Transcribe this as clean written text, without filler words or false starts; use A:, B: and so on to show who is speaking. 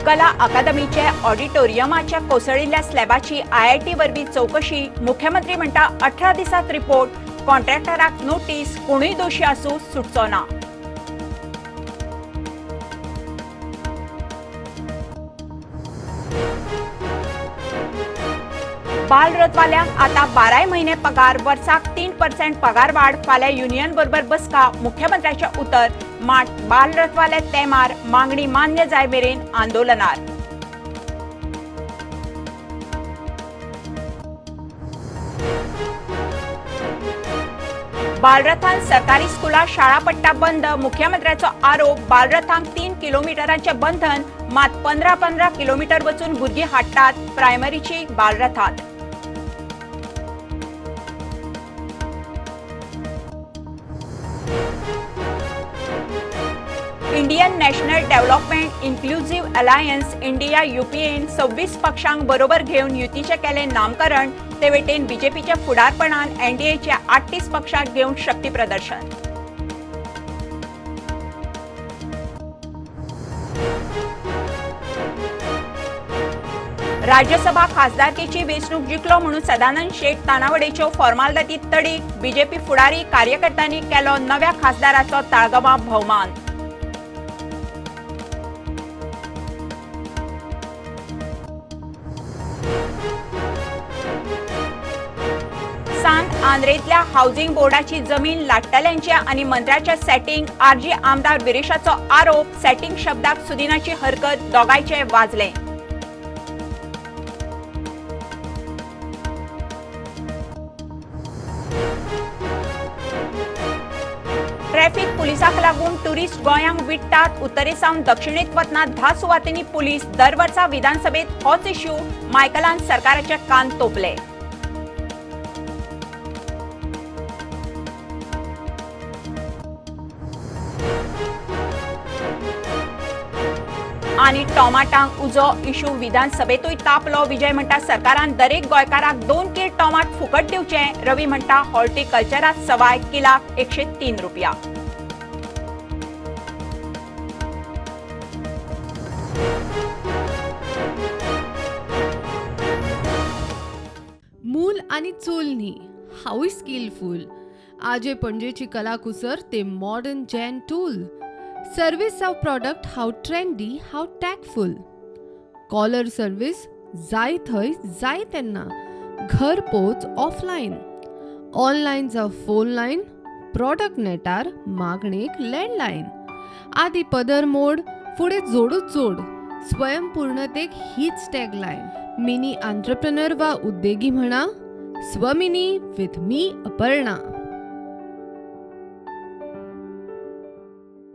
A: कला अकादमीचे ऑडिटोरियमाच्या कोसळिल्ल्या स्लॅबाची आयआयटी वरवीं चवकशी. मुख्यमंत्री म्हणटा, 18 दिसात रिपोर्ट. कॉन्ट्रॅक्टराक नोटीस. कोणूय दोशी आसूं, सुटचो ना. बालरथवाल्यांक आता 12 म्हयने पगार. वर्साक 3% पगार वाड. फाल्यां युनियन बरोबर बसका. मुख्यमंत्र्याचें उतर. मात बालरथवाले तेमार, मागणी मान्य जाय मेरेन आंदोलनार. बालरथान सरकारी स्कुलां, शाळा पडटा बंद. मुख्यमंत्र्याचो आरोप. बालरथांक 3 किलोमिटरांचें बंधन, मात 15-15 किलोमीटर वचून भुरगीं हाडटात प्रायमरीची बालरथात. Indian National Development Inclusive Alliance India युपीएन 26 पक्षांक बरोबर घेवन युतीचें केलें नामकरण. ते वटेन बीजेपीच्या फुडारपणान एनडीएच्या 38 पक्षांक घेवन शक्ती प्रदर्शन. राज्यसभा खासदारकीची वेंचणूक जिखलो म्हणून सदानंद शेट तानावडेच्यो फॉर्मालदादीत तडीक. बीजेपी फुडारी कार्यकर्त्यांनी केलो नव्या खासदाराचो ताळगांवां भोवमान. सांत आंद्रेंतल्या हाऊसिंग बोर्डाची जमीन लाट्टल्यांचे आनी मंत्र्याचे सेटिंग. आरजी आमदार विरेशाचो आरोप. सेटिंग शब्दाक सुदिनाची हरकत. दोगांयचे वाजले. ट्रॅफिक पुलिसांक लागून टुरिस्ट गोंयांक विट्टात. उत्तरेसावन दक्षिणेत वतना 10 सुवातींनी पुलीस. दर वर्सा विधानसभेत होच इश्यू. मायकलान सरकाराचे कान तोपले. आनी टोमाटांक उजो इशू विधानसभेतूय तापलो. विजय म्हणटा, सरकारान दरेक गोंयकाराक 2 कील टोमाट फुकट दिवचे. रवी म्हणटा, हॉर्टिकल्चरात सवाय, किलाक 103 रुपया.
B: मूल आनी चूल न्ही, हांवूय स्किलफूल. आजे पणजेची कलाकुसर ते मॉडर्न जॅन टूल. सर्वीस जावं प्रॉडक्ट, हांव ट्रेंडी, हांव टॅकफूल. कॉलर सर्वीस जाय थंय, जाय तेन्ना, घर पोच ऑफलायन. ऑनलायन जावं फोन लायन, प्रॉडक्ट नेटार मागणेक लँडलायन. आदी पदर मोड, फुडें जोडूच जोड. स्वयंपूर्णतेक हीच टॅगलायन. मिनी आंत्रप्रनर वा उद्देगी म्हणा, स्वमिनी विथ मी अपर्णा.